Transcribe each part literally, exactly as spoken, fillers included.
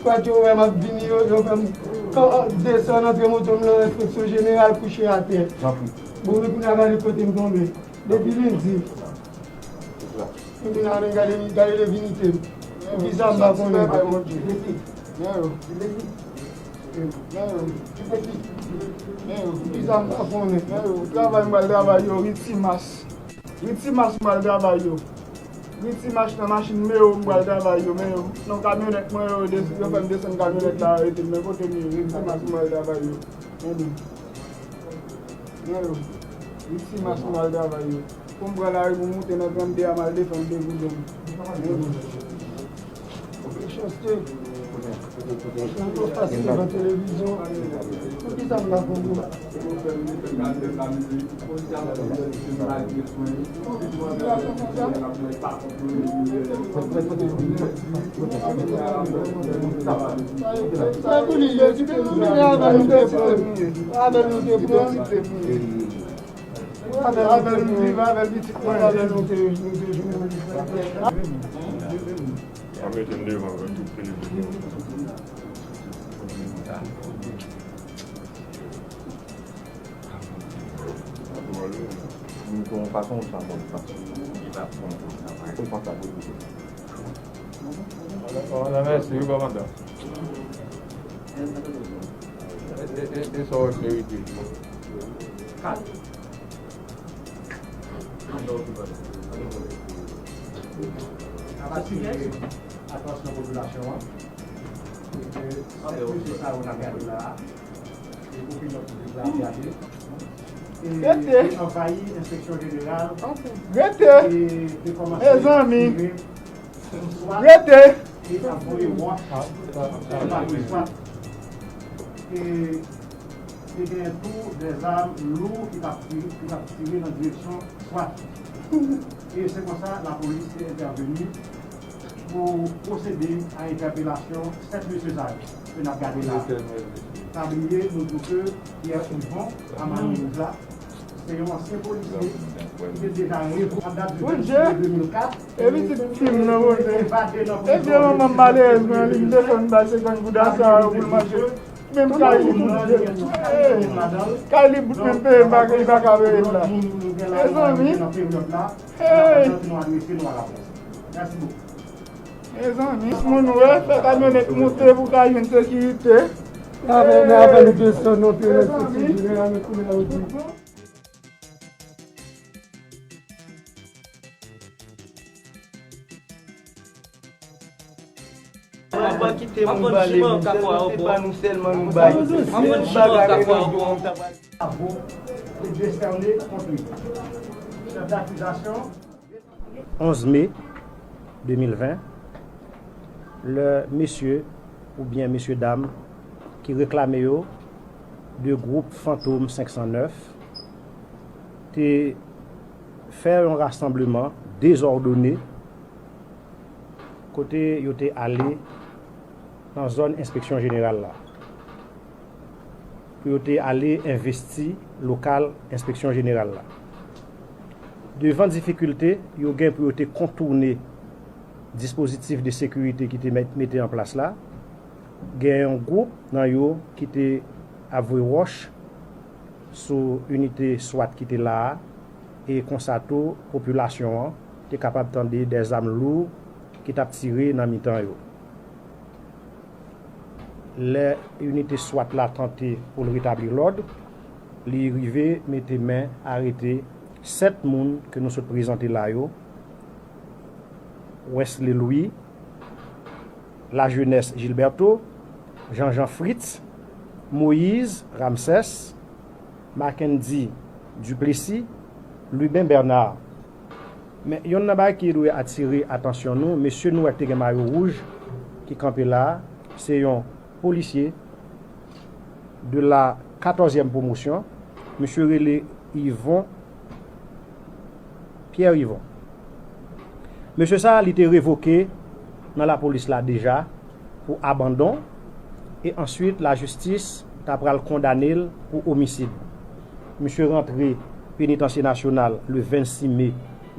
Lòt yo wè m ap vini, yo, yo fè m kan-, desann antre moto m nan enspeksyon jeneral kouche atè. Bon, men kounye a gade kote m tonbe. Depi lendi. M vin la, men gade, gade devinite m. Poukisa m pa konnen? Poukisa m pa konnen? Travay m pral travay yo, ri ti mas. Ri ti mas m pral travay yo. Ri ti mas nan machin men yo m pral travay yo, men yo. Nan kamyonèt mwen yo, yo fè m desann kamyonèt la, yo rete m men kote m ye, ri ti mas m pral travay yo. Men yo. Men yo. Ri ti mas m pral travay yo. Pou m pran lari pou m moute nan trannde a, m al defann de gouden. Men yo. Mechanste. Mwen konn pase devan televizyon. Poukisa m pa konn yo? Sa pou li ye, se te nou menm avè l nou te pran. Avè l nou te pran. Avè l, avè l nou viv, avè l pitit mwen, avè l nou te, nou te jwenn. Pa mete m devan avèk tout telefòn. Mwen pa konn sa mwen pa. Li pa konn sa mwen pa. Mèsi wi, kòmandan. E, e, e, e sa w merite. Atire atansyon popilasyon an, e ke sèt mesye sa yo n ap gade la a, e opinyon piblik la ap gade, e te anvayi enspeksyon jeneral, e te kòmanse tire sou swat, e ap voye wòch sou pati swat. E te gen tou de zam lou ki t ap tire, ki t ap tire nan direksyon swat. E se konsa lapolis te entèveni pou pwosede a entèpelasyon sèt mesye sa yo ke n ap gade la. Pa bliye, nou di w ke Pierre Yvon a Mayon Wouj la, se yon ansyen polisye ki te deja revoke an dat de vennsis de mil kat. E pitit fi m nan, Roze. E vye manman m, malerezman, li m desann bay senkant gouda sa yo pou l manje. Menm kay li bout, kay li bout, menm peye m pa, li pa ka peye m la. Mezanmi. Hey! Mezanmi, moun wè, fè kamyonèt moute pou ka jwenn sekirite. Avè, men avè nou desann, nou te respekte jeneral, nou tounen la, nou di. Mwen pa kite moun bale nou, sèlman se pa nou sèlman nou bay. Menm bagay revanj yo an ta pral. Travaux et décerner contre lui. Chef d'accusation. Onz me de mil ven, lè mesye oubyen mesye dam ki reklame yo de gwoup Fantom senk san nèf te fè yon rasanbleman dezòdone kote yo te ale nan zòn enspeksyon jeneral la pou yo te ale envesti lokal enspeksyon jeneral la. Devan difikilte yo gen pou yo te kontoune dispozitif de sekirite ki te mèt, mete an plas la, gen yon gwoup nan yo ki te ap voye wòch sou inite swat ki te la a, e konsa tou popilasyon an te kapab tande de zam lou ki t ap tire nan mitan yo. Lè inite swat la tante pou l retabli lòd, li rive mete men arete sèt moun ke nou sot prezante la yo, Wesley Louis, Lajeunesse Gilberto, Jean-Jean Fritz, Moïse Ramsès, Mackendy Duplessis, Lubin Bernard. Men, yonn nan bagay ki dwe atire atansyon nou, mesye nou wè ki te gen mayo wouj ki kanpe la a, se yon polisye de la katòzyèm pwomosyon, mesye rele Yvon, Pierre Yvon. Mesye sa a, li te revoke nan lapolis la deja pou abandon, e answit lajistis ta pral kondane l pou omisid. Misye rantre Penitansye Nasyonal le vennsis me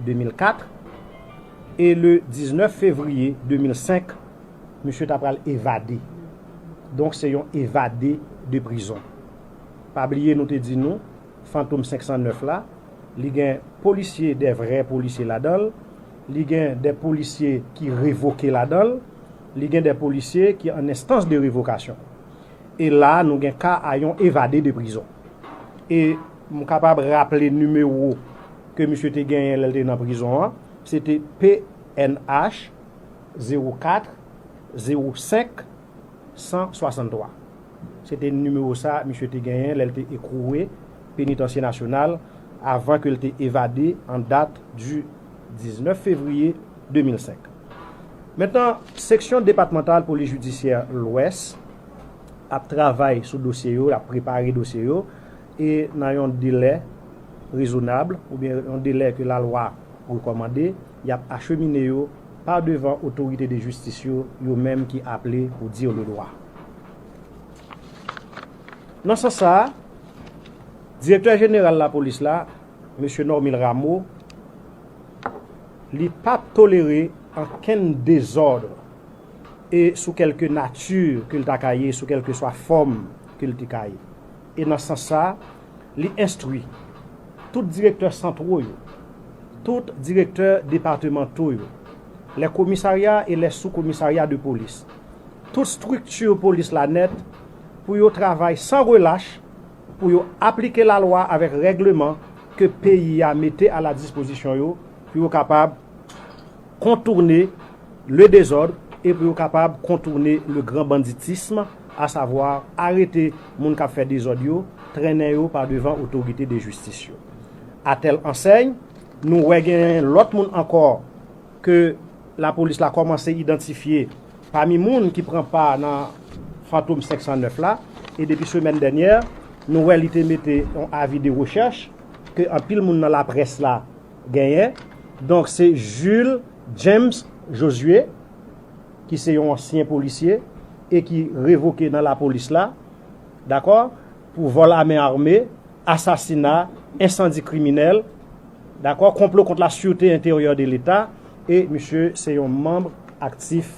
de mil kat, e le diznèf fevriye de mil senk, misye ta pral evade. Donk, se yon evade de prizon. Pa bliye, nou te di nou, Fantom senk san nèf la, li gen polisye, de vrè polisye ladan l, li gen de polisye ki revoke ladan l, li gen de polisye ki an enstans de revokasyon. E la, nou gen ka a yon evade de prizon. E m kapab raple nimewo ke misye te genyen lè l te nan prizon an, se te P N H zewo kat zewo senk san swasanntwa. Se te nimewo sa misye te genyen lè l te ekwoule Penitansye Nasyonal avan ke l te evade an dat di diznèf fevriye de mil senk. Mentnan, Seksyon Depatmantal Polis Jidisyè Lwès ap travay sou dosye yo, l ap prepare dosye yo, e nan yon delè rezonab, oubyen yon delè ke lalwa rekòmande, y ap achemine yo pa devan otorite de jistis yo, yo menm ki aple pou dire le droit. Nan sans sa a, Direktè Jeneral Lapolis la, mesye Normil Rameau, li p ap tolere ankenn dezòd e sou kèlke nati ke l ta ka ye, sou kèlkeswa fòm ke l te ka ye. E nan sans sa, li enstwi tout direktè santwo yo, tout direktè depatmanto yo, les commissariats et les sous-commissariats de police, tout estrikti polis la nèt, pou yo travay san relach, pou yo aplike lalwa avèk règleman ke peyi a mete a la dispozisyon yo, pou yo kapab kontourne le dezòd e pou yo kapab kontourne le grand banditisme, à savoir arete moun k ap fè dezòd yo, trennen yo pa devan otorite de jistis yo. A tèl ansèy, nou wè gen lòt moun ankò ke lapolis la kòmanse idantifye pami moun ki pran pa nan Fantom senk san nèf la, e depi semèn dènyè, nou wè li te mete yon avi de rechèch ke anpil moun nan laprès la genyen. Donk, se Jules James Josué, ki se yon ansyen polisye e ki revoke nan lapolis la, dakò, pou vòl a men ame, asasina, ensandi kriminèl, dakò, konplo kont la sûreté intérieure de l'État, e misye se yon manm aktif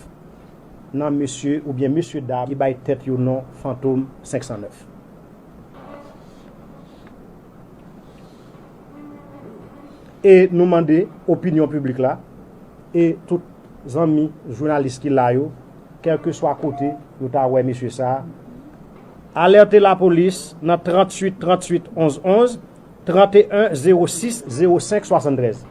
nan mesye oubyen mesye dam ki bay tèt yo non Fantom senk san nèf. E nou mande opinyon piblik la e tout zanmi jounalis ki la yo, kèlkeswa kote yo ta wè mesye sa a, alète lapolis nan tranntuit tranntuit onz onz, tranteyen zewo sis zewo senk swasanntrèz.